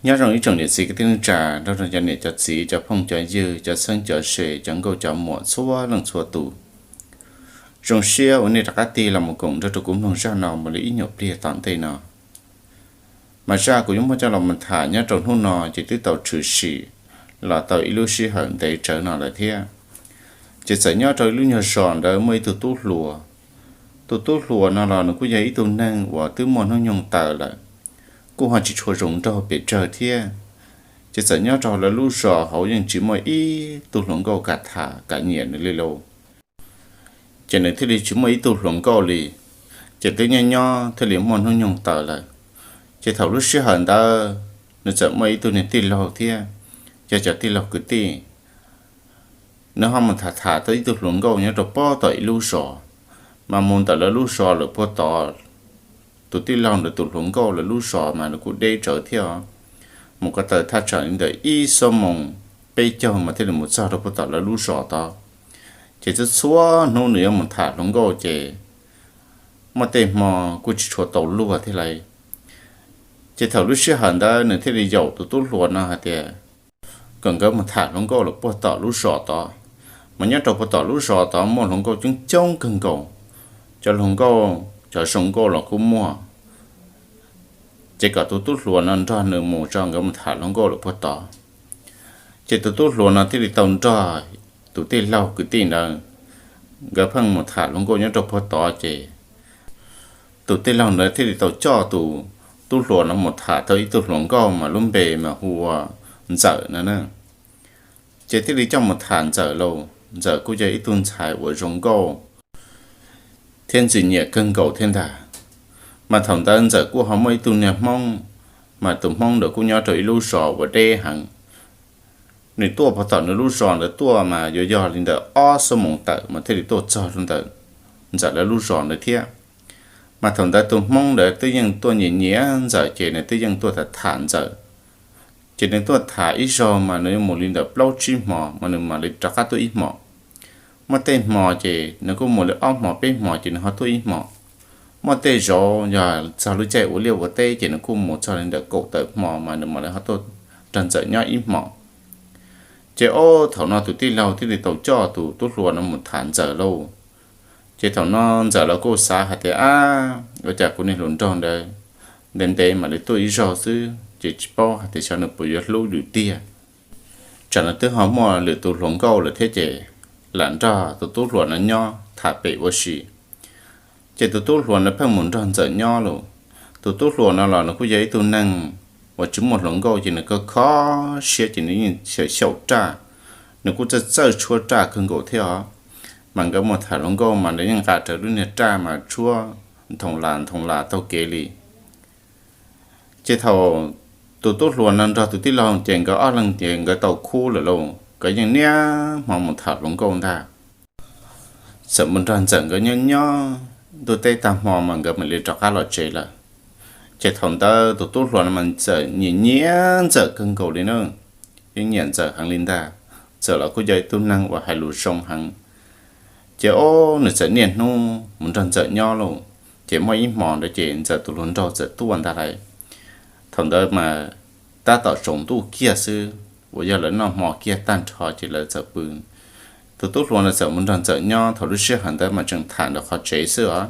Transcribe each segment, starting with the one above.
Nyob zoo ib tsoom niam txiv kwv tij neej tsa, nrog rau cov niam cov txiv, cov phooj cov ywg, cov txheeb cov ze, cov nkauj cov muam txhua leej txhua tus. Zoo siab uas nej rov qab tig los mus koom nrog rau kuv mloog zaj no mus li ib nyuag pliag tom ntej no. Mas zaj kuv yuav muab coj los mus tham nyob rau hnub no ces twb tau tshwm sim los tau ib lub sij hawm ntev tsawv no lawm thiab. Ces txawm nyob rau ib lub nyuag zos ntawd muaj ib tug tub hluas. Tus tub hluas no los nws kuj yog ib tug neeg uas twb muaj hnub nyoog taws lawm, kuj ho tsis tshua zoo nraug pes tsawg thiab. Ces txawm nyob rau lawv lub zos hauv yeej tsis muaj ib tug hluas nkauj kam tham kam nyiam nws li lauj. Ces nws thiaj li tsis muaj ib tug hluas nkauj li. Ces twb nyob nyob thiaj li muaj hnub nyoog taws lawm. Ces thaum lub sij hawm ntawd nws txawm muaj ib tug niag tij laug thiab, yog cov tij laug kwv tij. Nws ho mus tham tham tau ib tug hluas nkauj nyob rau pob tom ib lub zos, mas mus ntawm lawv lub zos lawm puag tod. Tus tij laug ntawd tus hluas nkauj lawv lub zos mas nws kuj deb tsawv thiab os. Mus ko taw thaj tsam li ntawm ib xuab moos peb caug mas thiaj li mus txog rau puag tom lawv lub zos tod. Ces txhua txhua hnub nws yuav mus tham hluas nkauj ces muaj tej hmo kuj tsis tshua tau luag thiab lauj. Ces thaum lub sij hawm ntawd nws thiaj li yaum tus tub hluas no hais tias kom nkawd mus tham hluas nkauj lawm puag tom lub zos tod. Mas nyob rau puag tom lub zos tod muaj hluas nkauj coob coob kawg nkaus, cov hluas nkauj cov zoo nkauj los kuj muaj. Ces kom tus tub hluas no nrog nws mus tso nkawd mus tham hluas nkauj lawm puag tod. Ces tus tub hluas no thiaj li tau nrog tus tij laug kwv tij ntawd, nkawd pheej mus tham hluas nkauj nyob rau puag tod ces tus tij laug ntawd thiaj li tau coj tus tub hluas no mus tham tau ib tug hluas nkauj mas lub npe mas hu ua Ntxawm no na. Ces thiaj li coj mus tham Ntxawm lauj. Ntxawm kuj yog ib tug ntxhais uas zoo nkauj thiab ntxim nyiam kawg nkaus thiab ntag. Mas thaum ntawd Ntxawm kuj ho muaj ib tug niag Hmoob, mas tus Hmoob ntawd kuj nyob rau ib lub zos uas deb heev. Nws tuaj puag tom nws lub zos ntawd tuaj mas yuav yog li ntawm ob xuab moos tawm mas thiaj li tuaj txog rau ntawm Ntxawm lawv lub zos ntawd thiab. Mas thaum ntawd tus Hmoob ntawd twb yeej tuaj nyiam nyiam Ntxawm ces nws twb yeej tuaj tham tham Ntxawm. Ces nws tuaj tham ib zaug mas nws yuav mus li ntawm plaub tsib hmos mas nws mam li rov qab tuaj ib hmos. Muaj tej hmos ces nws kuj mus li ob hmos peb hmos ces nws ho tuaj ib hmos. Muaj tej zaum yog txog lub caij ua liaj ua teb ces nws kuj mus txog li ntawm kaum tawm hmo mas nws mam li ho tuaj nrog Ntxawm nyob ib hmos. Ces ob thaum no tus tij laug thiaj li tau coj tus tub hluas no mus tham Ntxawm lauj. Ces thaum no Ntxawm los kuj xav hais tias, ab, ua cas kuv niag hluas nraug ntawd ntev ntev mam li tuaj ib zaug xwb ces tsis paub hais tias xyov nws puas yuav hlub lwm tiag. Tsam no twb ho muaj lwm tus hluas nkauj lawm thiab ces lam nrog tus tub hluas no nyob tham pem ua si. Ces tus tub hluas no pheej mus nrog Ntxawm nyob lauj. Tus tub hluas no los nws kuj yog ib tug neeg uas tsis muaj hluas nkauj ces nws kho kho siab ces nws yeej xyaum xyaum raj. Nws kuj txawj txawj tshuab raj kawg nkaus thiab os. Mas nkawd mus tham hluas nkauj mas nws yeej nqa rawv lub niag raj mas tshuab nthoos las nthoos las taug kev li. Ces thaum tus tub hluas no nrog tus tij laug ces nkawd ob leeg ces nkawd tau khub lawm lauj, nkawd yeej niaj hmo mus tham hluas nkauj ntag. Txawm mus nrog Ntxawm nkawd nyob nyob ntuj teb tag hmo mas nkawd mam li rov qab los tsev lawm. Ces thaum ntawd tus tub hluas no mas txawm nyiam nyiam Ntxawm kawg nkaus li na, yeej nyiam Ntxawm heev li ntag. Ntxawm los kuj yog ib tug neeg uas hais lus zoo heev. Ces ob nws txawm niaj hnub mus nrog Ntxawm nyob lauj. Ces muaj ib hmo ntawd ces Ntxawm tus hluas nraug txawm tuaj ntag lauj. Thaum ntawd mas tab tom tsaus ntuj kiag xwb uas yog lawv noj hmo kiag tag nrho ces lawv txawm pw. Tus tub hluas no txawm mus nrog Ntxawm nyob, thaum lub sij hawm ntawd mas tseem tham ntawm qhov tsev xwb os.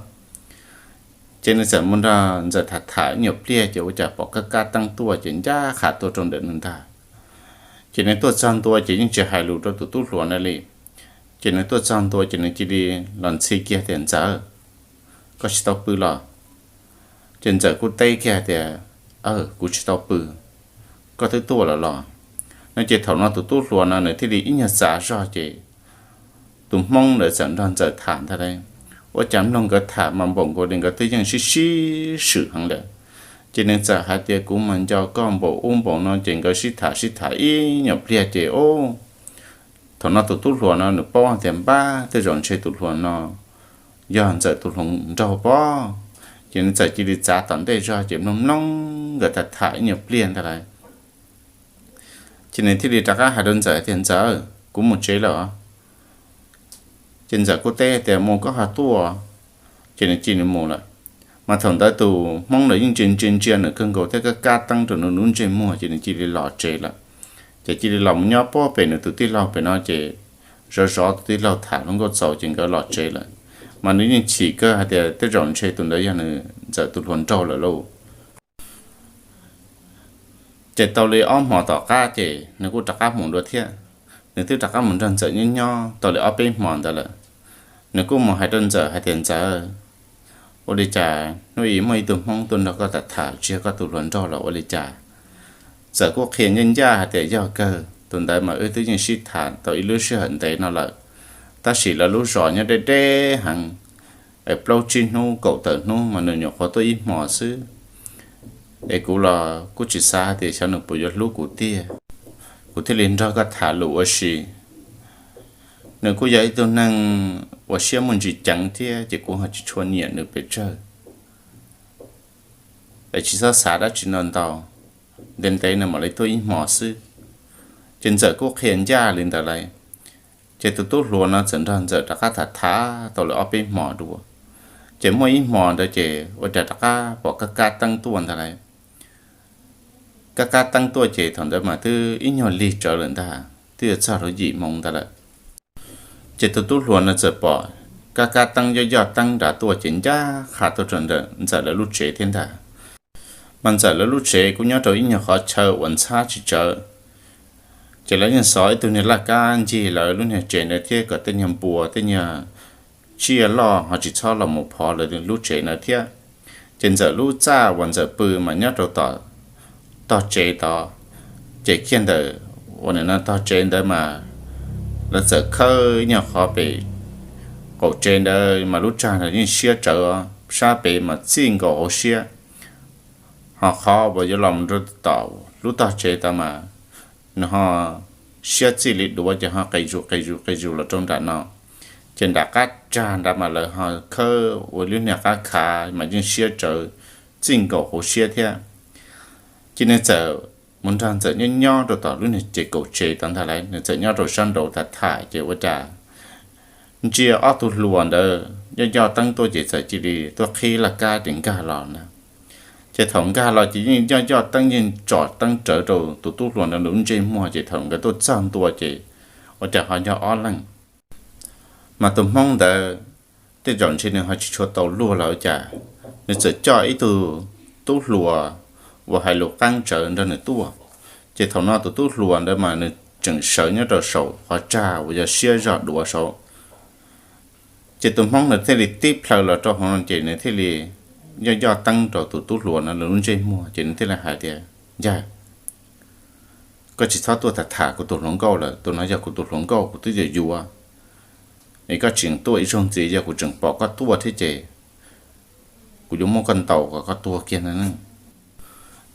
Ces nws txawm mus nrog Ntxawm tham tham ib nyuag pliag ces ua cas pom kab kab teeb tuaj ces ncaj qha tuaj rau ntawm nws ntag. Ces nws tuaj txog ntua ces yeej tsis hais lus rau tus tub hluas no li. Ces nws tuaj txog ntua ces nws cia li los ntxhi kiag tias, Ntxawm, koj tsis tau pw los? Ces Ntxawm kuj teb kiag tias, Aw, kuv tsis tau pw. Koj twb tuaj lawm los? No ces thaum no tus tub hluas no nws thiaj li ib nyuag txav zog ces tus Hmoob ntawd txawm nrog Ntxawm tham ntag lauj. Ua cas mloog nkawd tham mas npaum nkaus li nkawd twb yeej sib sib swm heev lawm. Ces nws txawm hais tias, Kuv mas nco koj npaum ub npaum no. Ces nkawd sib tham sib tham ib nyuag pliag ces ob thaum no tus tub hluas no nws paub tias npab tej zaum ntshe tus hluas no yog Ntxawm tus hluas nraug pob. Ces nws txawm cia li txav tom ntej zog ces mloog mloog nkawd tham tham ib nyuag pliag ntag lauj. Ces nws thiaj li rov qab hais rau Ntxawm tias, Ntxawm, kuv mus tsev lawm os. Ces Ntxawm kuj teb tias, Mus koj ho tuaj. Ces nws cia li mus lawm. Mas thaum ntawd tus Hmoob ntawd yeej ntsia ntsia ntsia nws kawg nkaus thiab kab kab teeb rau nws lub ntsej muag ces nws cia li los tsev lawm. Ces cia li los mus nyob puag pem nws tus tij laug pem no ces zov zov tus tij laug tham hluas nkauj txaus ces nkawd los tsev lawm. Mas nws yeej chim kawg hais tias tej zaum ntshe tus ntawd yog nws ntxawm tus hluas nraug lawm lauj. Ces tau li ob hmos tom qab ces nws kuj rov qab mus dua thiab. Nws twb rov qab mus nrog ntxawm nyob nyob tau li ob peb hmos ntawd lawm. Nws kuj mus hais rau ntxawm hais tias, Ntxawm, ua li cas hnub ib muaj ib tug Hmoob tuaj nrog koj tham tham tsis yog koj tus hluas nraug los ua li cas? Ntxawm kuj qhia ncaj ncaj hais tias yog kawg, tus ntawd mas wb twb yeej sib tham tau ib lub sij hawm ntev no lawm, tab sis lawv lub zos nyob deb deb heev, es plaub tsib hnub kaum tawm hnub mas nws nyuam qhuav tuaj ib hmos xwb. Es kuv los kuj tsis xav hais tias xyov nws puas yuav hlub kuv tiag, kuv thiaj li nrog koj tham lus ua si. Nws kuj yog ib tug neeg uas siab muaj ntsis ceev thiab ces kuv ho tsis tshua nyiam nws pes tsawg. Es tsis txhob xav dab tsi no ntau, ntev ntev nws mam li tuaj ib hmos xwb. Ces ntxawm kuj qhia ncaj li ntawd lawm. Ces tus tub hluas no txawm nrog ntxawm rov qab tham tham tau li ob peb hmos dua. Ces muaj ib hmos ntawd ces ua cas rov qab pom kab kab teeb tuaj ntag lawm. Kab kab teeb tuaj ces thaum ntawd mas twb ib nyuag lig tsawv lawm ntag, twb yuav txog lub yim moos ntag lawm. Ces tus tub hluas no txawm pom kab kab teeb yoj yoj teeb nrad tuaj ces ncaj qha tuaj rau ntawm ntxawm lawv lub tsev thiab ntag. Mas ntxawm lawv lub tsev kuj nyob rau ib nyuag qhov chaw uas ntxhab tsis tsawv, ces lawv yeej xov ib tug niag laj kab ncig lawv lub niag tsev ntawd thiab kom tej nyuag npua tej nyuag tsiaj loj ho tsis txhob los mus phov lawv lub tsev ntawd thiab. Ces ntxawm lub txaj uas ntxawm pw mas nyob rau tom tog tsev tod, ces kiag ntawm uas nim no tog tsev ntawd mas lawv txawm khawb ib nyuag qhov pem qaum tsev ntawd mas lub tsag ntawd yeej siab tsawv, sab pem mas txij nkaus hauv siab. Ho qhov uas yuav los rau tom lub tog tsev tod mas nws ho siab txij li duav ces ho qis zus qis zus qis zus los rau nram no. Ces nram qab tsag nrad mas lawv ho khawb ua lub niag qab khav mas yeej siab tsawv, txij nkaus hauv siab thiab. Ces nws txawm mus nrog ntxawm nyob nyob rau tom lub niag ces kaum tsev tod ntag lawm, nws txawm nyob rau sab nraud tham tham ces ua cas ntsia ob tug hluas ntawd yoj yoj teeb tuaj ces txawm cia li tuaj qhib laj kab ces nkag los na. Ces thaum nkag los ces yeej yoj yoj teeb yeej tsom teeb rawv rau tus tub hluas ntawd lub ntsej muag ces thaum nkawd tuaj txog ntua ces ua cas ho yog ob leeg. Mas tus Hmoob ntawd tej zaum ntshe nws ho tsis tshua tau luag los ua cas, nws txawm coj ib tug tub hluas uas hais lus qeeb tsawv nrog nws tuaj. Ces thaum no tus tub hluas ntawd mas nws tseem sawv nyob rau saum qhov tsag uas yog siab zog duav saud. Ces tus Hmoob ntawd thiaj li tib plhaw los rau hauv no ces nws thiaj li yoj yoj teeb rau tus tub hluas no lub ntsej muag ces nws thiaj li hais tias, Yawg, koj tsis txhob tuaj tham tham kuv tus hluas nkauj lawm, tus no yog kuv tus hluas nkauj kuv twb yuav yuav. Es koj tseem tuaj ib zaug ntxiv, yog kuv tseem pom koj tuaj thiab ces kuv yuav muab koj ntaus kom koj tuag kiag na.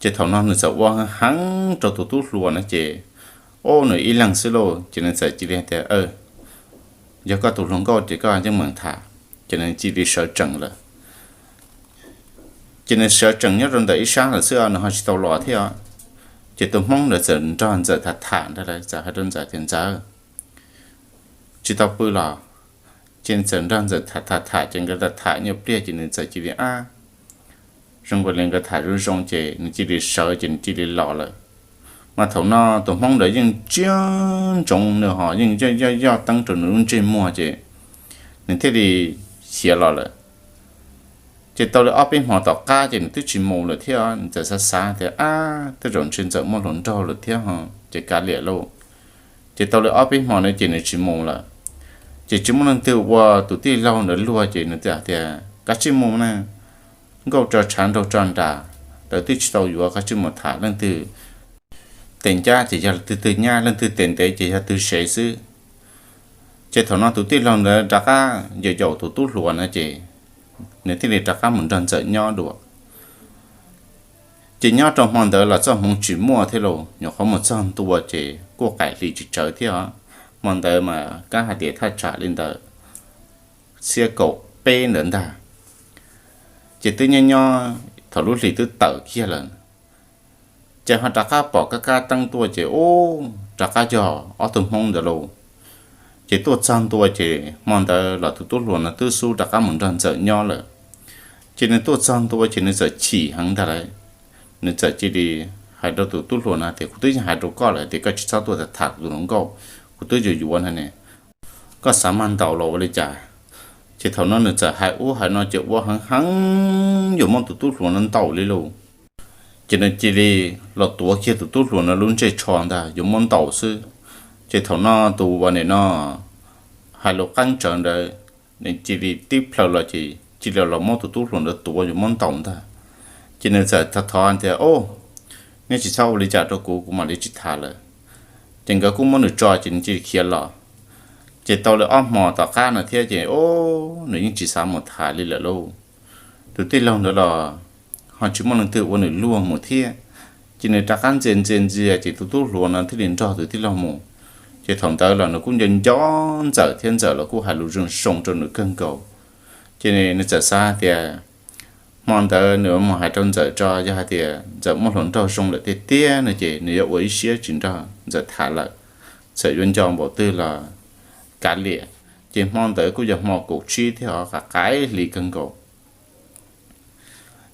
Ces thaum no nws txawm ua heev rau tus tub hluas no ces, o, nws ib leeg xwb lauj, ces nws txawm cia li hais tias, Yog koj tus hluas nkauj ces koj yeej meem tham. Ces nws cia li sawv tsees lawm. Ces nws sawv tsees nyob rau ntawm ib sab lawm xwb, nws ho tsis tau los thiab. Ces tus Hmoob ntawd txawm nrog ntxawm tham tham ntag lawm, txawm hais rau ntxawm tias, Ntxawm, tsis tau pw los? Ces nws txawm nrog ntxawm tham tham tham ces nkawd tham tham ib nyuag pliag ces nws txawm cia li ab, zoo nkaus li nkawd tham zoo zoo ces nws cia li sawv ces nws cia li los lawm. Mas thaum no tus Hmoob ntawd yeej ntsia ntsoov nws ho yeej yoj yoj yoj teeb rau nws lub ntsej muag ces nws thiaj li khiav los lawm. Ces tau li ob peb hmo tom qab ces nws twb tsis mus lawm thiab, nws txawm xav xav tias, Ab, tej zaum ntshe ntxawm muaj hluas nraug lawm thiab ho, ces kav liam lauj. Ces tau li ob peb hmo na ces nws tsis mus lawm. Ces tsis muaj leej twg ua tus tij laug ntawd luag ces nws thiaj hais tias, Kav tsij mus na, nkauj tso tshav nraug tso nras, lawv twb tsis tau yuav, kav tsij mus tham leej twg tes ncab ces yog leej twg nyab, leej twg tes ntev ces yog twg sev xwb. Ces thaum no tus tij laug ntawd rov qab yaum yaum tus tub hluas no ces nws thiaj li rov qab mus nrog ntxawm nyob dua. Ces nyob rau hmo ntawd los txoj hmoov tsis muaj thiab lauj, nyuam qhuav mus txog ntua ces kuj qaim hli tsis tsawv thiab os. Hmo ntawd mas kab hais tias thaj tsam li ntawd txhiab kaum peb ntawd ntag. Ces twb nyob nyob thaum lub hli twb tawm kiag lawm, ces ho rov qab pom kab kab teeb tuaj ces ub, rov qab yog ob tug Hmoob ntawd lauj. Ces tuaj txog ntua ces hmo ntawd los tus tub hluas no twb xub rov qab mus nrog ntxawm nyob lawm. Ces nws tuaj txog ntua ces nws txawm chim heev ntag lauj. Nws txawm cia li hais rau tus tub hluas no tias, kuv twb yeej hais rau koj lawm tias koj tsis txhob tuaj tham tham kuv tus hluas nkauj, kuv twb yuav yuav no ne, koj xav mag ntaus los ua li cas? Ces thaum no nws txawm hais ub hais no ces ua heev heev yuav muab tus tub hluas no ntaus li lauj. Ces nws cia li los tuav kiag tus tub hluas no lub ntsej tsho ntag yuav muab ntaus xwb. Ces thaum no tus uas nim no hais lus qeeb tsawv ntawd, nws cia li tib plhaw los ces cia li los muab tus tub hluas ntawd tuav yuav muab ntaus ntag. Ces nws txawm thov thov tias, o, nej tsis txhob ua li cas rau kuv, kuv mam li tsis tham lawm. Ces nkawd kuj muab nws tso ces nws cia li khiav los. Ces tau li ob hmo tom qab no thiab ces, o, nws yeej tsis xav mus tham li lawm lauj. Tus tij laug ntawd los ho tsis muaj leej twg ua nws luag mus thiab. Ces nws rov qab ntxias ntxias ntxias ces tus tub hluas no thiaj li nrog tus tij laug mus. Ces thaum ntawd los nws kuj nco nco Ntxawm thiab Ntxawm los kuj hais lus zoo zoo rau nws kawg nkaus. Ces nws txawm xav tias hmo ntawd nws mus hais rau Ntxawm tso, yog hais tias Ntxawm muaj hluas nraug zoo lawm tiag tiag no ces nws yuav ua ib siab tsis nrog Ntxawm tham lawm. Txawm yuav nco npaum twg los kav liam. Ces hmo ntawd kuj yog hmo kaum tsib thiab ho qaim hli kawg nkaus.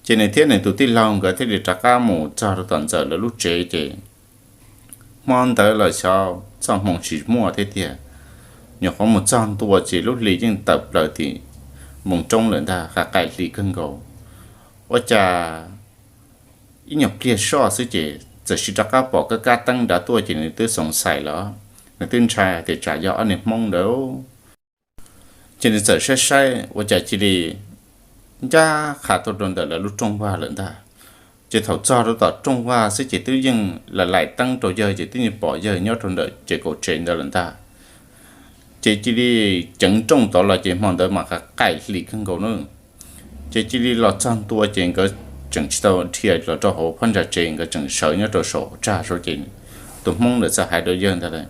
Ces nws thiab nws tus tij laug nkawd thiaj li rov qab mus txog rau tom Ntxawm lawv lub tsev ces hmo ntawd los xyov txoj hmoo tsis muaj thiab tiag. Nyuam qhuav mus txog ntua ces lub hli yeej tawm plaws tim npoo roob lawm ntag, qaim hli kawg nkaus. Ua cas ib nyuag pliag soj xwb ces txawm sis rov qab pom kab kab teeb nrad tuaj ces nws twb xoov xais los, nws twb ntshai tias tsam yog ob niag Hmoob ntawd. Ces nws txawm saib saib ua cas cia li ncaj qha tuaj rau ntawm lawv lub rooj vag lawm ntag. Ces thaum txog rau tom rooj vag xwb ces twb yeej laim laim teeb rau yawg ces twb yeej pom yawg nyob rau ntawm ces kaum tsev ntawd lawm ntag. Ces cia li ceev nrooj tod los ces hmo ntawd mas qaim hli kawg nkaus na. Ces cia li los txog ntua ces nkawd tseem tsis tau dhia los rau hauv phab ntsa tsev, nkawd tseem sawv nyob rau saum tsag saud ces tus Hmoob ntawd txawm hais rau yawg ntag lauj,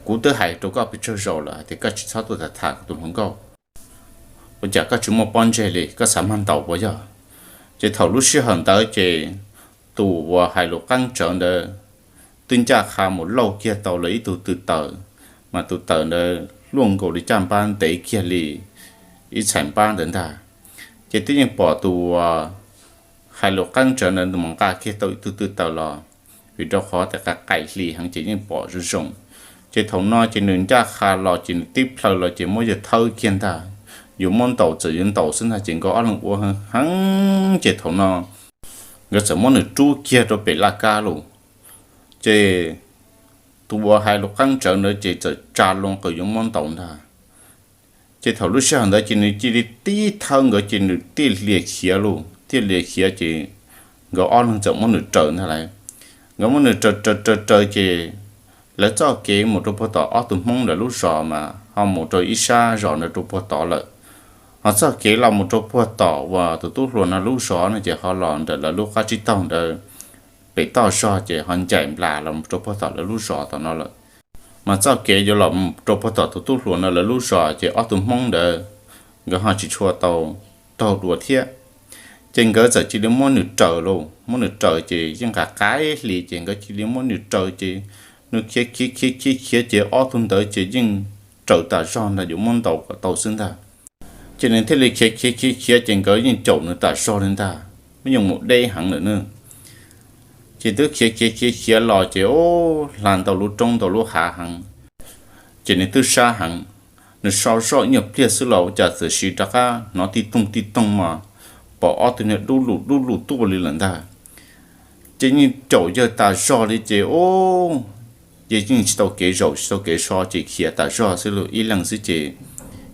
kuv twb hais rau koj pes tsawg zaus lawm hais tias koj tsis txhob tuaj tham tham kuv tus hluas nkauj. Ua cas koj tsis muaj pob ntseg li, koj xav mag ntaus puas yog? Ces thaum lub sij hawm ntawd ces tus uas hais lus qeeb tsawv ntawd twb ncaj qha mus lauj kiag tau lawv ib tug tw taws, mas tus taws ntawd luaj nkaus li caj npab ntev kiag li ib txhais npab ntawd ntag. Ces twb yeej pom tus uas hais lus qeeb tsawv ntawd mus nqa kiag tau ib tug tw taws los, vim rau qhov tias qaim hli heev ces yeej pom zoo zoo. Ces thaum no ces nws ncaj qha los ces nws tib plhaw los ces muab yawg thawb kiag ntag, yuav muab ntaus txawm yuav ntaus xwb ntag ces nkawd ob leeg ua heev heev ces thaum no nkawd txawm muab nws rub kiag rau pem laj kab lauj. Ces tus uas hais lus qeeb tsawv ntawd ces txawm tsa loo qws yuav muab ntaus ntag. Ces thaum lub sij hawm ntawd ces nws cia li tib thawb nkawd ces nws thiaj li khiav lauj, thiaj li khiav ces nkawd ob leeg txawm muab nws raws ntag lauj. Nkawd muab nws raws raws raws raws ces lawv txoj kev mus rau puag tom ob tug Hmoob lawv lub zos mas ho mus rau ib sab zos ntawd rau puag tod lawm. Ho txoj kev los mus rau puag tom uas tus tub hluas no lub zos no ces ho los ntawm lawv lub qab tsib taug ntawd pem toj zog ces ho ncaim nplas los rau puag tom lawv lub zos tom no lawm. Mas txoj kev yuav los rau puag tom tus tub hluas no lawv lub zos ces ob tug Hmoob ntawd nkawd ho tsis tshua tau taug dua thiab. Ces nkawd txawm cia li muab nws raws lauj, muab nws raws ces yeej nqa qaim hli ces nkawd cia li muab nws raws ces nws khiav khiav khiav khiav khiav ces ob tug ntawd ces yeej raws tas zog ntag, yuav muab ntaus kom tau xwb ntag. Ces nws thiaj li khiav khiav khiav khiav ces nkawd yeej caum nws tas zog li ntag, muab yeej mus deb heev lawm na. Ces twb khiav khiav khiav khiav los ces ub hla ntau lub roob ntau lub hav heev. Ces nws twb sab heev, nws so zoj ib nyuag pliag xwb los ua cas txawm sis rov qab hnov tij tooj tij tooj mas pom ob tug niag dub lug dub lug tuaj li lawm ntag. Ces yeej caum yawg tas zog li ces ub, ces yeej tsis tau kev zaum tsis tau kev so ces khiav tas zog xwb lauj, ib leeg xwb ces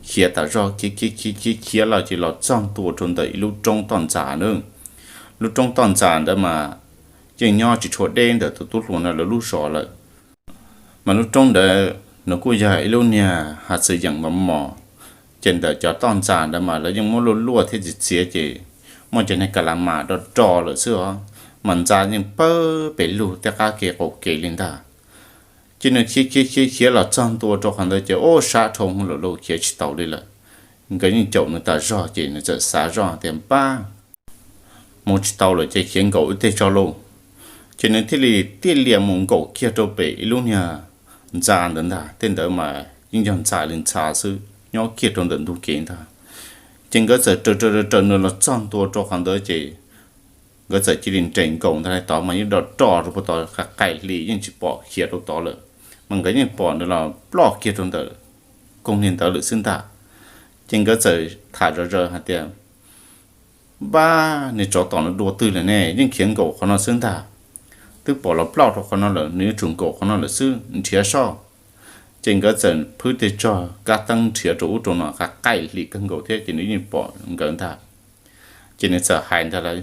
khiav tas zog khiav khiav khiav khiav khiav los ces los txog ntua rau ntawm ib lub roob toj ntxas na. Lub roob toj ntxas ntawd mas yeej nyob tsis tshua deb ntawm tus tub hluas no lawv lub zos lawm. Mas lub roob ntawd nws kuj yog ib lub niag hav txwm yeem mos mos, ces ntawm cov toj ntxas ntawd mas lawv yeej muab luaj luaj thiab txiav txiav ces muaj cov niag ka la mas do do lawm xwb os, mas ntxa yeej pawg pes lug tej qab kev qaum kev li ntag. Ces nws khiav khiav khiav khiav los txog ntua rau qhov ntawd ces ub sab dhau hwv lawm lauj, khiav tsis tau li lawm. Nkawd yeej caum nws tas zog ces nws txawm xav zoj tias npab mus tsis tau lawm ces khiav nkaum ib teg tso lauj. Ces nws thiaj li tiaj lias mus nkaum kiag rau pem ib lub niag ntxa ntawd ntag, tej ntawd mas yeej yog ntxa li ntxa xwb nyob kiag rau ntawm ntug kev ntag. Ces nkawd txawm raws raws raws nws los txog ntua rau qhov ntawd ces nkawd txawm cia li nres nkaus ntag lauj. Tod mas yeej do roj rau puag tod, qaim hli yeej tsis pom khiav rau tod lawm, mas nkawd yeej pom nws los ploj kiag rau ntawm koog niag ntawd lawm xwb ntag. Ces nkawd txawm tham zom zaws hais tias, Npab, niag tsov tom no dua twg lawm ne? Yeej khiav nkaum qhov no xwb ntag. Twb pom los ploj rau qhov no lawm, nws yuav tsum nkaum qhov no lawm xwb, nrhiav soj. Ces nkawd txawm phwb tej tsog kab teeb nrhiav rau ub rau no, qaim hli kawg nkaus thiab ces nws yeej pom nkawd ntag. Ces nws txawm hais ntag lauj,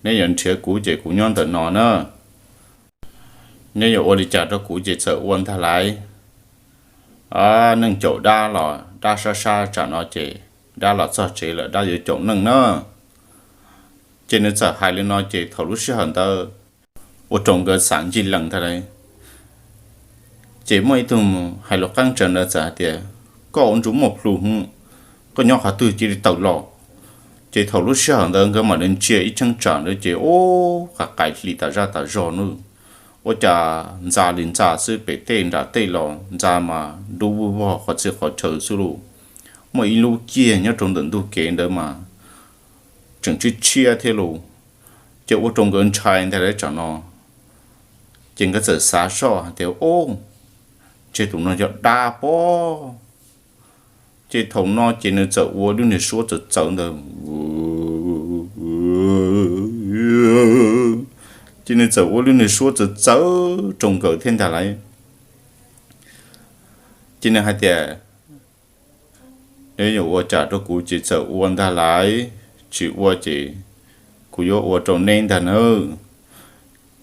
Neb yuav nrhiav kuv ces kuv nyob ntawm no na. Neb yuav ua li cas rau kuv ces txawm ua ntag lauj. Neej caum dab los dab sab sab tsam no ces dab los txog tsev lawm dab yuav caum neej na. Ces nws txawm hais li no ces thaum lub sij hawm ntawd ua rau nkawd xav ncig lees ntag lauj. Ces muaj ib tug hais lus qeeb tsawv ntawd txawm hais tias, Koj ua ntsuj muaj plhu hwv, koj nyob qhov twg cia li tawm los. Ces thaum lub sij hawm ntawd nkawd mam li ntsia ib cheeb tsam ntawd ces ub, qaim hli tas zaj tas zog na. Ua cas ntxa li ntxa xwb, pem tej nram tej los ntxa mas dub vog qhov txhia qhov chaw xwb lauj. Muaj ib lub ciag nyob rau ntawm ntug kev ntawd mas tseem tshiab tshiab thiab lauj. Ces ua rau nkawd ntshai ntag lauj tsam no. Ces nkawd txawm xav zoj hais tias, Ub, ntshe tus no yog dab pob. Ces thaum no ces nws txawm ua lub niag suab txawv txawv ntawd. Ces nws txawm ua lub niag suab txawv txawv rau nkawd thiab ntag lauj. Ces nws hais tias, Neb yuav ua cas rau kuv ces txawm ua ntag lauj, tsis ua ces kuv yuav ua rau neb ntag nawb.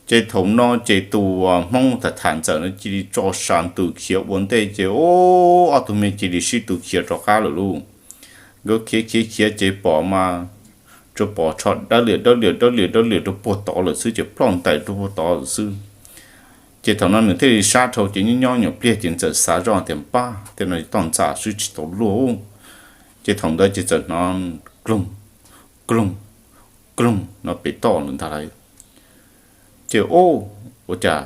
Ces thaum no ces tus Hmoob tham tham ntxawm no cia li tso sas ntws khiav ua ntej ces ub, ob tug me cia li sib tw khiav rov qab lawm lauj. Nkawd khiav khiav khiav ces pom mas tsuas pom tsho dawb liam dawb liam dawb liam dawb liam rau puag tod lawm xwb, ces ploj ntais rau puag tod lawm xwb. Ces thaum no nws thiaj li sab dhau ces nyob nyob nyuam pliag ces txawm xav zoj tias, Npab, tej no toj ntxas xwb tsis tau luaj. Ces thaum ntawd ces txawm hnov kloog, kloog, kloog no pem toj lawm ntag lauj. Ces ub, ua cas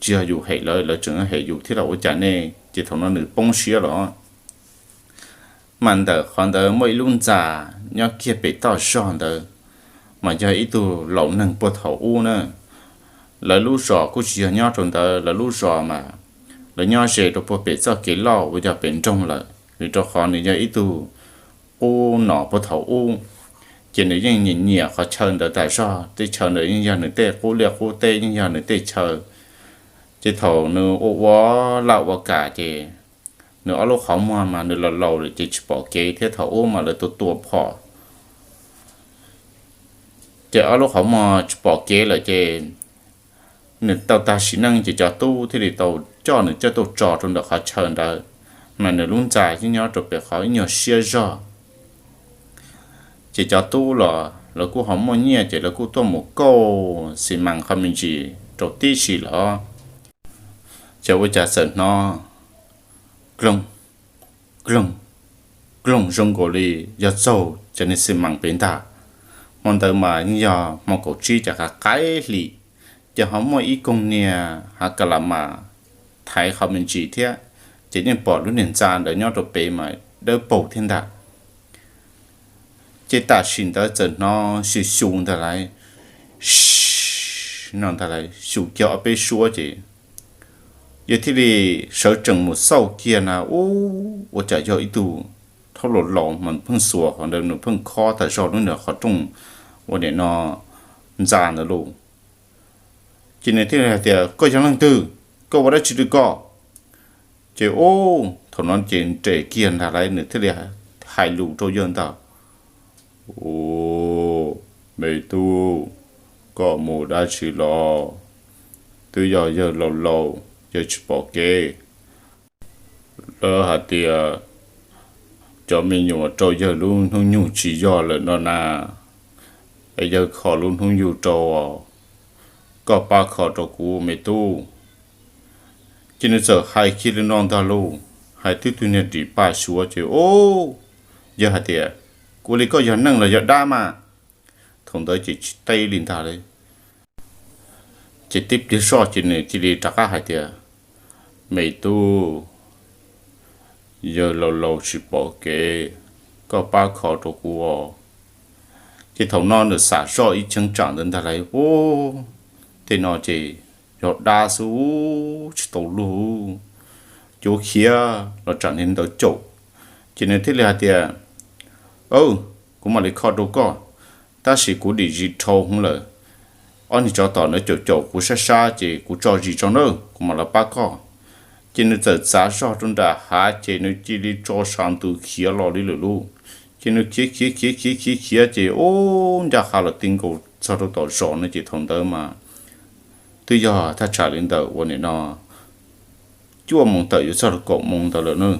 tsis yog yus hem lawv, lawv tseem hem yus thiab los ua cas ne? Ces thaum no nws poob siab los. Mas ntawm qhov ntawd muaj ib lub ntxa nyob kiag pem toj zog ntawd, mas yog ib tug laus neeg puag thaum ub na. Lawv lub zos kuj tsis yog nyob rau ntawd, lawv lub zos mas lawv nyob ze rau puag pem txoj kev loj uas yog pem nroog lawm, vim rau qhov nws yog ib tug qub nom puag thaum ub. Ces nws yeej nyiam nyiam qhov chaw ntawd tas zog, tej chaw ntawd yeej yog nws tej qub liaj qub teb, yeej yog nws tej chaw. Ces thaum nws ua ua laj ua kam ces nws ob lub qhov muag mas nws laus laus lawm ces tsis pom kev thiab, thaum ub mas lawv tua tua phom. Ces ob lub qhov muag tsis pom kev lawm ces nws tau tag sim neej ces cov tub thiaj li tau coj nws coj tuaj tso rau ntawm qhov chaw ntawd, mas nws lub ntxa yeej nyob rau pem qhov ib nyuag siab zog. Ces cov tub los lawv kuj ho muaj nyiaj ces lawv kuj tuaj mus kauj xi mas qhov me ntsis rau tib si los. Ces ua cas txawm hnov kloog, kloog, kloog zoo nkaus li yog txaug cov niag xi mas pem ntag. Hmo ntawd mas yeej yog hmo kaum tsib, cas qaim hli, ces ho muaj ib koog niag hav ka la mas thaiv qhov me ntsis thiab, ces yeej pom lub niag ntxa ntawd nyob rau pem mas dawb paug thiab ntag. Ces tam sim ntawd txawm hnov xyu xyu ntag lauj, no ntag lauj, xyu kiag ob peb suab ces yawg thiaj li sawv tsees mus xauj kiag na, ub, ua cas yog ib tug thaub laus laus mas pheej xuas qhov ntawd, nws pheej khob tas zog lub niag qhov rooj ua nim no ntxa ntawd lauj. Ces nws thiaj li hais tias, Koj yog leej twg? Koj ua dab tsi rau koj? Ces ub, thaum no ces nres kiag ntag lauj, nws thiaj li hais lus rau yawg ntag, Ub, me tub, koj mus dab tsi los? Twb yog yawg laus laus, yawg tsis pom kev. Lawv hais tias cov me nyuam rau yawg lub hnub nyoog tsis yog lawm no na, es yawg kho lub hnub nyoog rau, koj pab kho rau kuv me tub. Ces nws txawm hais kiag li no ntag lauj, hais twb tug niag ris paj suav ces ub, yawg hais tias, Kuv li koj yog neeg los yog dab mas? Thaum ntawd ces tsis teb li ntag lauj. Ces tib pliag zoj ces nws cia li rov qab hais tias, Me tub, yawg laus laus tsis pom kev, koj pab kho rau kuv os. Ces thaum no nws xav zoj ib cheeb tsam ntawd ntag lauj, ub, tej no ces yog dab xwb, tsis tau luag, yuav khiav los tsam niag ntawd caum. Ces nws thiaj li hais tias, Aw, kuv mam li kho rau koj, tab sis kuv dim zis dhau hwv lawm. Ob niag tsov tom ntawd caum caum kuv sab sab ces kuv tso zis tso nawb, kuv mam los pab koj. Ces nws txawm txav zog rau nram hav ces nws cia li tso sav ntws khiav los li lawm lauj. Ces nws khiav khiav khiav khiav khiav khiav ces ub, ncaj qha los ti nkaus txog rau tom zos no ces thaum ntawd mas twb yog thaj tsam li ntawm ua nim no cuaj moos tawm yuav txog rau kaum moos ntawd lawm na.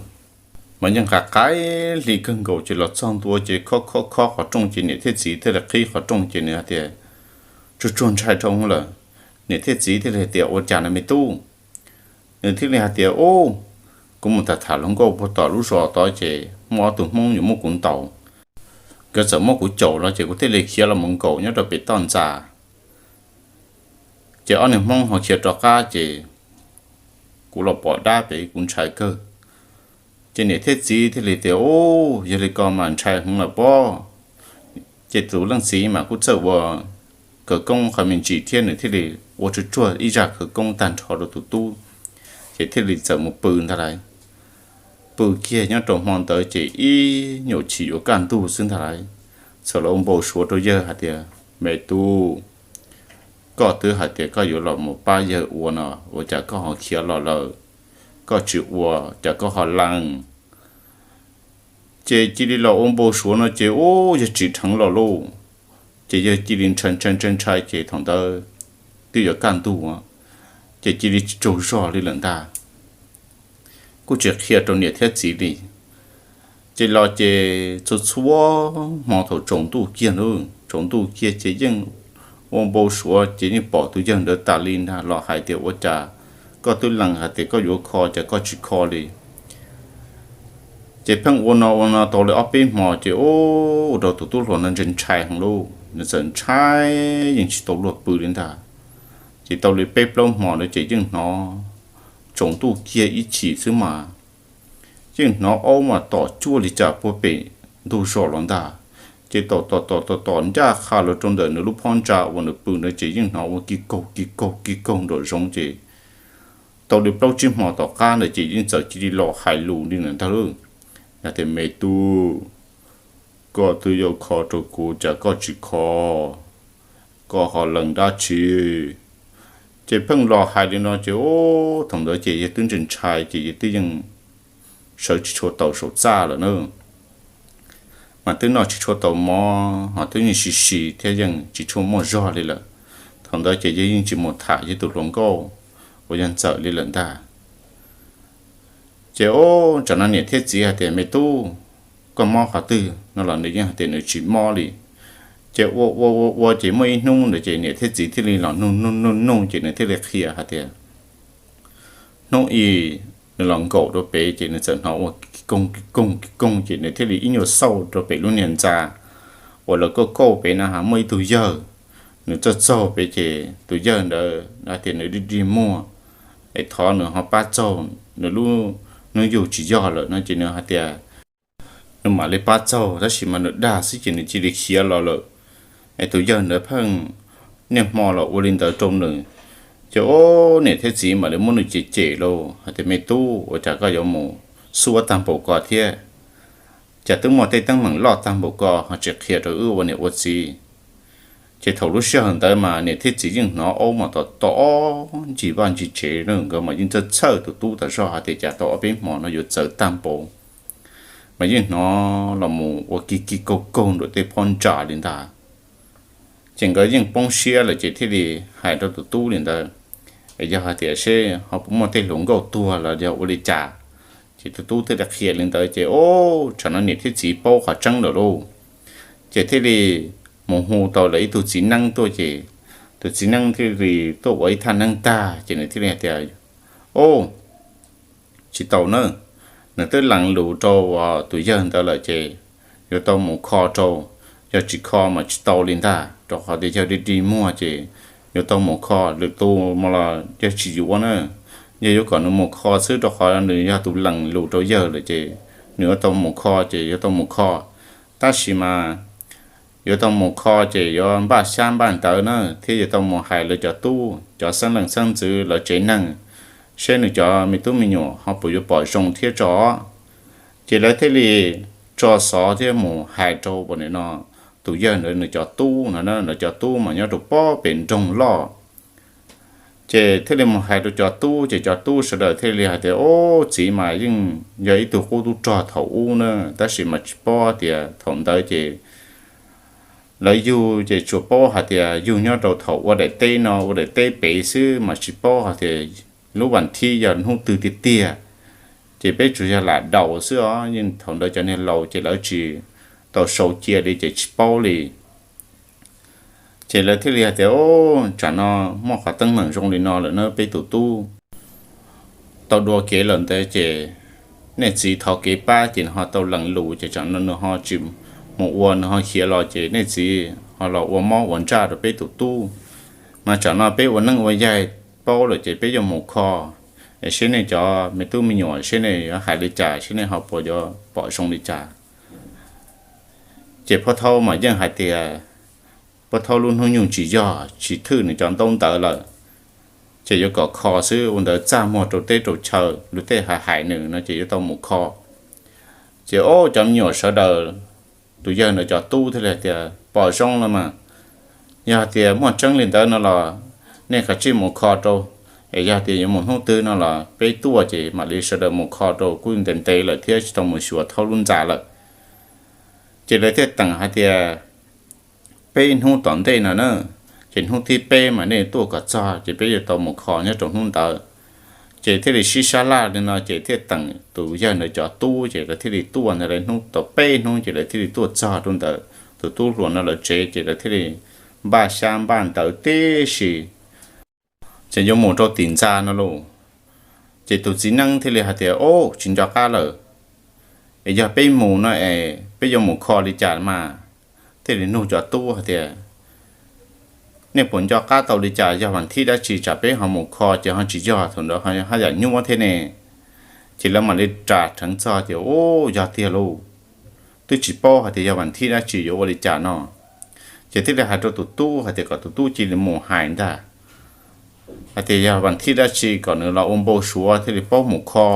Mas yeej qaim qaim hli kawg nkaus ces los txog ntua ces khob khob khob qhov rooj ces niam thiab txiv thiaj li qhib qhov rooj ces nws hais tias, Tsuag tsuag ntshai dhau lawm. Niam thiab txiv thiaj li hais tias, Ua cas no me tub? Nws thiaj li hais tias, Ub, kuv mus tham tham hluas nkauj puag tom lub zos tod ces muaj ob tug hmoob yuav muab kuv ntaus. Nkawd txawm muab kuv caum los ces kuv thiaj li khiav los mus nkaum nyob rau pem toj ntxas. Ces ob niag hmoob ho khiav rov qab ces kuv los pom dab pem kuv ntshai kawg. Ces niam thiab txiv thiaj li tias, Ub, yog li ko mas ntshai heev lawm pob. Ces tus leej txiv mas kuj txawj ua khawv koob qhov me ntsis thiab nws thiaj li ua tsuag tsuag ib zaj khawv koob tag nrho rau tus tub, ces thiaj li txawm mus pw ntag lauj. Pw kiag nyob rau hmo ntawd ces ib nyuam chim yuav kaj ntug xwb ntag lauj, txawm los ua npau suav rau yawg hais tias, Me tub, koj twb hais tias koj yuav los mus pab yawg ua no, ua cas koj ho khiav los lawm? Koj tsis ua cas koj ho lees? Ces cia li los ua npau suav no ces ub, yawg tsim dheev los lauj. Ces yawg cia li ntshai ntshai ntshai ntshai ces thaum ntawd twb yuav kaj ntug, ces cia li tsis tsaug zog li lawm ntag. Kuj tsis qhia rau niam thiab txiv li. Ces los ces txhua txhua hmo thaum tsaus ntuj kiag, tsaus ntuj kiag ces yeej ua npau suav ces yeej pom tus yawg ntawd tas li ntag los hais tias, Ua cas koj twb lees hais tias koj yuav kho cas koj tsis kho li? Ces pheej ua no ua no tau li ob peb hmo ces ua rau tus tub hluas no ntshai ntshai heev lauj, nws txawm ntshai yeej tsis tau luag pw li ntag. Ces tau li peb plaub hmo ntawd ces yeej hnov tsaus ntuj kiag ib chim xwb mas yeej hnov aub mas tom cuaj li cas puag pem ntug zos los ntag. Ces tom tom tom tom tom ncaj qha los rau ntawm nws lub phab ntsa uas nws pw ntawd ces yeej hnov ua ki kaug ki kaug ki kaug nraum zoov ces tau li plaub tsib hmo tom qab ntawd ces yeej txawm cia li los hais lus li ntawd ntag lauj. Yog tias, Me tub, koj twb yuav kho rau kuv cas koj tsis kho, koj ho lees dab tsi? Ces pheej los hais li no ces ub, thaum ntawd ces yawg twb ntshai ntshai ces yawg twb yeej sawv tsis tshua tau saum txaj lawm na. Mas twb noj tsis tshua tau mov ho twb yeej sib sib thiab yeej tsis tshua muaj zog li lawm. Thaum ntawd ces yawg yeej tsis mus tham yawg tus hluas nkauj uas yog Ntxawm li lawm ntag. Ces ub, tsam no niam thiab txiv hais tias, Me tub, koj mob qhov twg no los nws yeej hais tias nws tsis mob li. Ces ua ua ua ua ces muaj ib hnub ntawd ces niam thiab txiv thiaj li los nug nug nug nug ces nws thiaj li qhia hais tias, hnub ib nws los nkaum rau pem ces nws txawm hnov ua ki koog ki koog ki koog ces nws thiaj li ib nyuag xauj rau pem lub niag ntxa uas lawv kauj kauj pem no ha muaj ib tug yawg. Nws txawj txaug pem ces tus yawg ntawd hais tias nws dig dig muag, es thov nws ho pab txaug, nws lub hnub yug tsis yog lawm no ces nws hais tias nws mam li pab txaug, tab sis mas nws dag xwb ces nws cia li khiav los lawm. Es tus yawg ntawd pheej niaj hmo los ua li ntawd rau nws. Ces ub, niam thiab txiv mam li muab nws cem cem lauj, hais tias, Me tub, ua cas koj yuav mus xub tag npaum ko thiab? Cas twb muaj tej teeb meem loj tag npaum ko ho tsis qhia rau wb ua niam ua txiv? Ces thaum lub sij hawm ntawd mas niam thiab txiv yeej hnov aub mas tom tom ncig vaj ncig tsev, nkawd mas yeej txhawj txhawj tus tub tas zog hais tias cas tau ob peb hmo no yuav txawv tag npaum, mas yeej hnov los mus ua ki ki kaug kaug nraum tej phab ntsa li ntag. Ces nkawd yeej poob siab lawm ces thiaj li hais rau tus tub li ntawd, yog hais tias seb ho puas muaj tej hluas nkauj tuag los yog ua li cas. Ces tus tub thiaj li qhia li ntawd ces ub, tsam no niam thiab txiv paub qhov tseeb lawm lauj. Ces thiaj li mus hu tau lawv ib tug txiv neeb tuaj ces tus txiv neeb thiaj li tuaj ua ib thaj neeb tag ces nws thiaj li hais tias, Ub, tsis tau na, nws twb lees lus rau tus yawg ntawd lawm ces yuav tau mus kho rau, yog tsis kho mas tsis tau li ntag, rau qhov tias yawg dig dig muag ces yuav tau mus kho, lwm tus mas los yawg tsis yuav na. yog yuav kom nws mus kho xwb, rau qhov nws yog tus lees lus rau yawg lawm ces nws yuav tau mus kho ces yuav tau mus kho. Tab sis mas yuav tau mus kho ces yuav npaj xyab npaj ntawv na, thiab yuav tau mus hais lawv cov tub, cov xeeb leej xeeb ntxwv, lawv tsev neeg, seb nws cov me tub me nyuam ho puas yuav pom zoo thiab tso. Ces lawv thiaj li tso xov thiab mus hais rau ua no, tus yawg ntawd nws cov tub no, lawv cov tub mas nyob rau pob pem nroog loj. Ces thiaj li mus hais rau cov tub, ces cov tub sawv daws thiaj li hais tias, Ub, txiv mas yeej yog ib tug qub tub rog thaum ub na, tab sis mas tsis paub tias thaum ntawd ces lawv yug ces tsuas paub hais tias yug nyob rau thaum ua daim teb no ua daim teb pem xwb, mas tsis paub hais tias lub vas thib yog hnub twg tiag tiag. Ces peb tsuas yog lam daus xwb os, yeej thaum ntawd cov niag laus ces lawv tsis tau sau cia li ces tsis paub li. Ces lawv thiaj li hais tias, Ub, tsam no muaj qhov teeb meem zoo li no lawm na, peb tus tub tau dua kev lawm ntawd ces nej txiv thov kev pab ces nws ho tau lees lus ces tsam no nws ho tsis mus ua, nws ho khiav los ces nej txiv ho los ua mob ua ntsaj rau peb tus tub. Mas tsam no peb ua neeb ua yaig paub lawm ces peb yuav mus kho, es seb nej cov me tub me nyuam seb nej yuav hais li cas, seb nej ho puas yuav pom zoo li cas. Ces Phob Thaub mas yeej hais tias Phob Thaub lub hnub nyoog tsis yog, tsis thwj nws cov ntaub ntawv lawm, ces yuav kom kho xwb, ua ntawd txaj muag rau teb rau chaw, luag tej hais hais nws no ces yuav tau mus kho. Ces ob cov me nyuam sawv daws, tus yawg ntawd cov tub thiaj li hais tias, Pom zoo los mas, yog tias muaj tseeb li ntawd no los nej kav tsij mus kho rau, es yog tias yuav mus hnub twg no los peb tuaj ces mam li sawv daws mus kho rau, kuj ntev ntev lawm thiab tsis tau mus xyuas Thaub lub ntxa lawm. Ces lawv thiaj teem hais tias, Peb hnub tom ntej no na, ces hnub thib peb mas nej tuaj kom txog ces peb yuav tau mus kho nyob rau hnub ntawd. Ces thiaj li sib sab laj li no ces thiaj teem tus yawg ntawd cov tub ces lawv thiaj li tuaj ntawd, lawv hnub tau peb hnub ces lawv thiaj li tuaj txog rau ntawm tus tub hluas no lawv tsev ces lawv thiaj li npaj xyab npaj ntawv tib si, ces yuav mus rau tim ntxa no lauj. Ces tus txiv neeb thiaj li hais tias, Ub, tsis nco qab lawm, es yog peb mus no es peb yuav mus kho li cas mas? Thiaj li nug cov tub hais tias, Nej puas nco qab tau li cas, yog vas thib dab tsi tsam peb ho mus kho ces ho tsis yog, thaum ntawd ho haj yam nyuaj thiab ne? Ces lawv mam li ras rheev txog tias, Ub, yog tiag lauj, twb tsis paub hais tias yog vas thib dab tsi yuav ua li cas no. Ces thiaj li hais rau tus tub hais tias kom tus tub cia li mus hais ntag, hais tias yog vas thib dab tsi kom nws los ua npau suav thiaj li paub mus kho.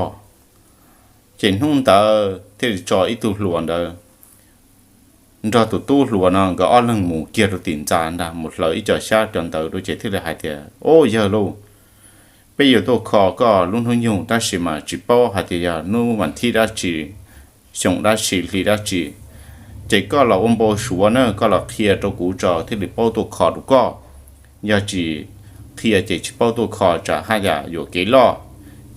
Ces hnub ntawd thiaj li tso ib tug hluas ntawd nrog tus tub hluas no nkawd ob leeg mus kiag rau tim ntxa ntag, mus hlawv ib co xyab co ntawv rau ces thiaj li hais tias, Ub, yawg lauj, peb yuav tuaj kho koj lub hnub nyoog tab sis mas tsis paub hais tias yog hnub vas thib dab tsi, xyoo dab tsi, hli dab tsi, ces koj los ua npau suav na, koj los qhia rau kuv tso thiaj li paub tuaj kho rau koj. Yog tsis qhia ces tsis paub tuaj kho tsam haj yam yuam kev loj.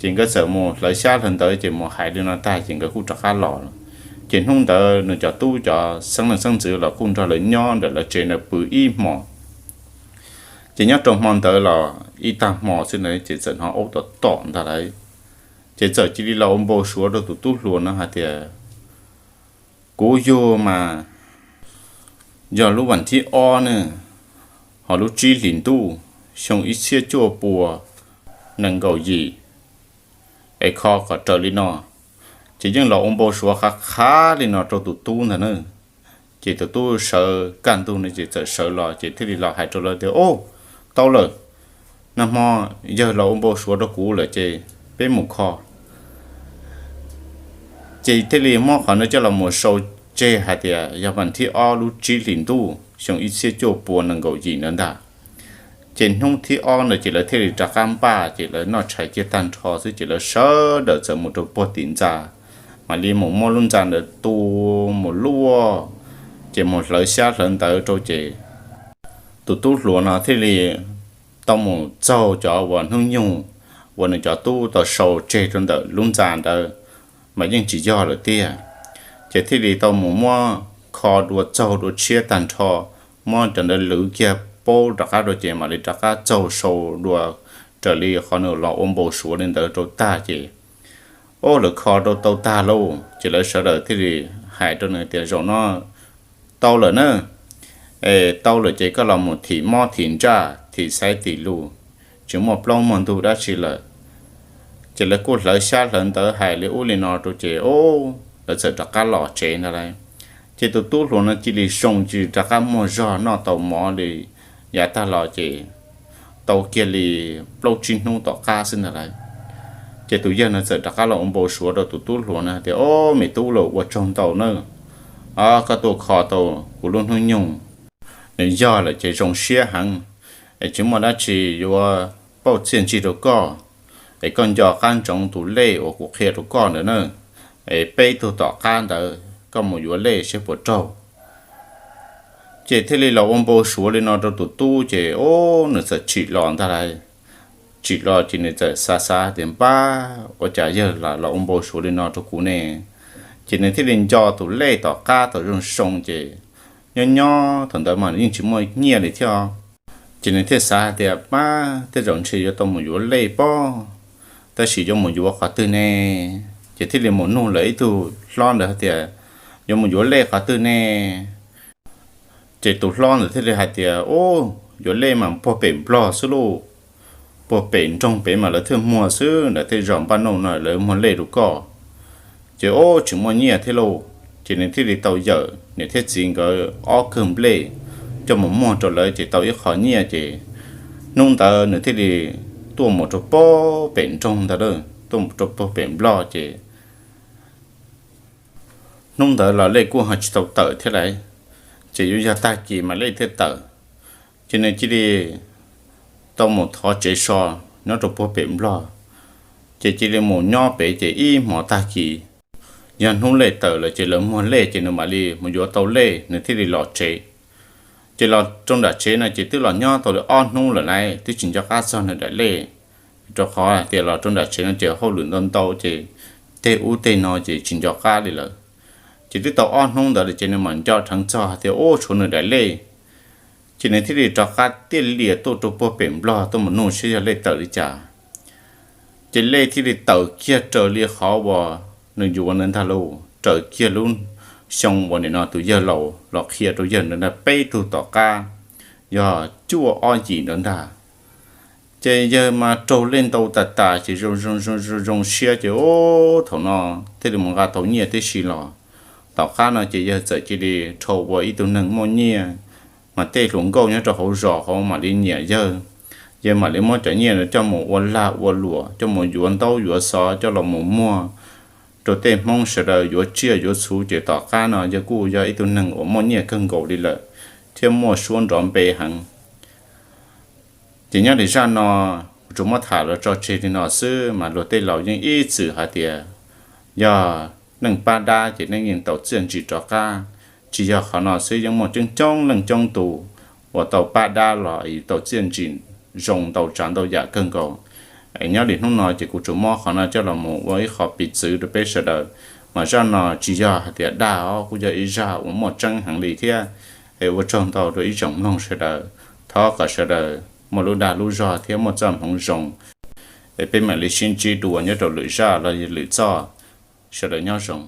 Ces nkawd txawm mus hlawv xyab hlawv ntawv ces mus hais li no tag ces nkawd kuj rov qab los. Ces hnub ntawd nws cov tub cov xeeb leej xeeb ntxwv los kuj nrog lawv nyob ntawm lawv tsev ntawd pw ib hmos. Ces nyob rau hmo ntawd los ib tag hmo xwb na ces txawm hnov aub tom tom ntag lauj. Ces txawm cia li los ua npau suav rau tus tub hluas no hais tias, Kuv yug mas yog lub vas thib ob ne, ho lub tsib hlis ntuj, xyoo ib txhiab cuaj pua nees nkaum yim, es kho kom raws li no. Ces yeej los ua npau suav qhav qhav li no rau tus tub ntag na. Ces tus tub sawv kaj ntug no ces txawm sawv los ces thiaj li los hais rau lawv tias, Ub, tau lawm, nag hmo yawg los ua npau suav rau kuv lawm ces peb mus kho. Ces thiaj li muab qhov no coj los mus sau tseg hais tias yog vas thib ob lub tsib hlis ntuj xyoo ib txhiab cuaj pua nees nkaum yim ntawd ntag. Ces hnub thib ob ntawd ces lawv thiaj li rov qab npaj, ces lawv noj tshais kiag tag nrho xwb ces lawv sawv daws txawm mus rau puag tim ntxa, mam li mus muab lub ntxa ntawd tu mus luaj, ces mus hlawv xyab hlawv ntawv rau ces tus tub hluas no thiaj li tau mus txaug cov uas hnub nyoog uas nws cov tub tau sau tseg rau ntawm lub ntxa ntawd, mas yeej tsis yog lawm tiag. Ces thiaj li tau mus muab kho dua txaug dua tshiab tag nrho, muab cov ntawd lwv kiag paub rov qab rau ces mam li rov qab txaug sau dua raws li qhov nws los ua npau suav li ntawd rau tag ces, ub, lawv kho rau tau tag lauj, ces lawv sawv daws thiaj li hais rau nws tias, Zaum no tau lawm na, es tau lawm ces koj los mus thim mob thim ntsaj thim xaiv tim lus, tsis muaj plaub muaj ntug dab tsi lawm. Ces lawv kuj hlawv xyab hlawv ntawv hais li ub li no rau ces, ub, lawv txawm rov qab los tsev ntag lauj. Ces tus tub hluas no cia li zoo tsis rov qab muaj zog noj tau mov li yav tag los ces tau kiag li plaub tsib hnub tom qab xwb ntag lauj. Ces tus yawg no txawm rov qab los ua npau suav rau tus tub hluas no tias, Ob, me tub, los ua tsaug ntau na, koj tuaj kho tau kuv lub hnub nyoog, nws yog lawm ces zoo siab heev, es tsis muaj dab tsi yuav pauj txiaj ntsig rau koj, es koj nco qab ntsoov tus lej uas kuv qhia rau koj ntawd na, es peb tug tom qab ntawd koj mus yuav lej saib puas raug. Ces thiaj li los ua npau suav li no rau tus tub ces, ub, nws txawm tsim los ntag lauj. Tsim los ces nws txawm xav xav tias, Npab, ua cas yawg los ua npau suav li no rau kuv ne? Ces nws thiaj li nco tus lej tom qab tau zoo zoo ces nyob nyob thaum ntawd mas yeej tsis muaj nyiaj li thiab. Ces nws thiaj xav hais tias, Pab, tej zaum ntshe yuav tau mus yuav lej pob, tab sis yuav mus yuav qhov twg ne? Ces thiaj li mus nug lawv ib tug hlob ntawd hais tias, Yuav mus yuav lej qhov twg ne? Ces tus hlob ntawd thiaj li hais tias, Ub, yuav lej mas puag pem Nplog xwb lauj, puag pem nroog pem mas lawv thiaj muag xwb, ntawm tej zos npaj nauj no lawv muag lej rau koj. Ces, Ub, tsis muaj nyiaj thiab lauj. Ces nws thiaj li tau yawm niam thiab txiv nkawd ob kawm nplej coj mus muag rau lawv ces tau ib qho nyiaj ces hnub ntawd nws thiaj li tuaj mus rau puag pem nroog ntag lauj, tuaj mus rau puag pem Nplog ces hnub ntawd los lej kuj ho tsis tau tawm thiab lauj, ces yuav yog tag kis mas lej thiaj tawm. Ces nws cia li tau mus thov tsev so nyob rau puag pem Nplog, ces cia li mus nyob pem ces ib hmos tag kis, yog hnub lej tawm lawm ces lawv muag lej ces nws mam li mus yuav tau lej nws thiaj li los tsev. Ces los rau nram tsev no ces twb los nyob tau li ob hnub lawm lauj, twb tsis nco qab txog nws daim lej, rau qhov hais tias los rau nram tsev no ces hauj lwm ntau ntau ces tej ub tej no ces tsis nco qab li lawm. Ces twb tau ob hnub ntawd lawm ces nws mam nco dheev txog hais tias, Ub, tshuav nws daim lej. Ces nws thiaj li rov qab tiaj lias tuaj rau puag pem Nplog tuaj mus nug saib yog lej tawm li cas. Ces lej thiaj li tawm kiag raws li qhov uas nws yuav ntawd ntag lauj, raws kiag lub xyoo uas nim no tus yawg laus los qhia rau yawg ntawd ntag, peb tug tom qab yog cuaj ob yim ntawd ntag. Ces yawg mas raug lej ntau tas tas ces zoo zoo zoo zoo siab ces, ub, thaum no thiaj li mus nqa tau nyiaj tib si los. Tom qab no ces yawg txawm cia li dhau ua ib tug neeg muaj nyiaj, mas tej hluas nkauj nyob rau hauv zos hauv mam li nyiam yawg. Yawg mam li muab cov nyiaj no coj mus ua lag ua luam, coj mus yuav ntaub yuav xov coj los mus muag rau tej Hmoob sawv daws yuav tsiaj yuav txhu ces tom qab no yawg kuj yog ib tug neeg uas muaj nyiaj kawg nkaus li lawm, thiab muaj suab nrov npe heev. Ces nyob li zaj no kuv tsuas muab tham los tso tseg li no xwb mas luag tej laus yeej ib txwm hais tias yog neeg pab dab ces neeg yeej tau txiaj ntsig rov qab. Tsis yog qhov no xwb, yeej muaj coob coob leej coob tus uas tau pab dab los tau txiaj ntsig zoo ntau tsav ntau yam kawg nkaus. Nyob li hnub no ces kuv tsuas muab qhov no coj los mus ua ib qho piv txwv rau peb sawv daws, mas zaj no tsis yog hais tias dag os, kuj yog ib zaj uas muaj tseeb heev li thiab. Es ua tsaug ntau rau ib tsoom mloog sawv daws, thov kom sawv daws muaj lub dag lub zog thiab muaj txoj hmoov zoo. Es peb mam li sib ntsib dua nyob rau lwm zaj los yog lwm txoj, sawv daws nyob zoo.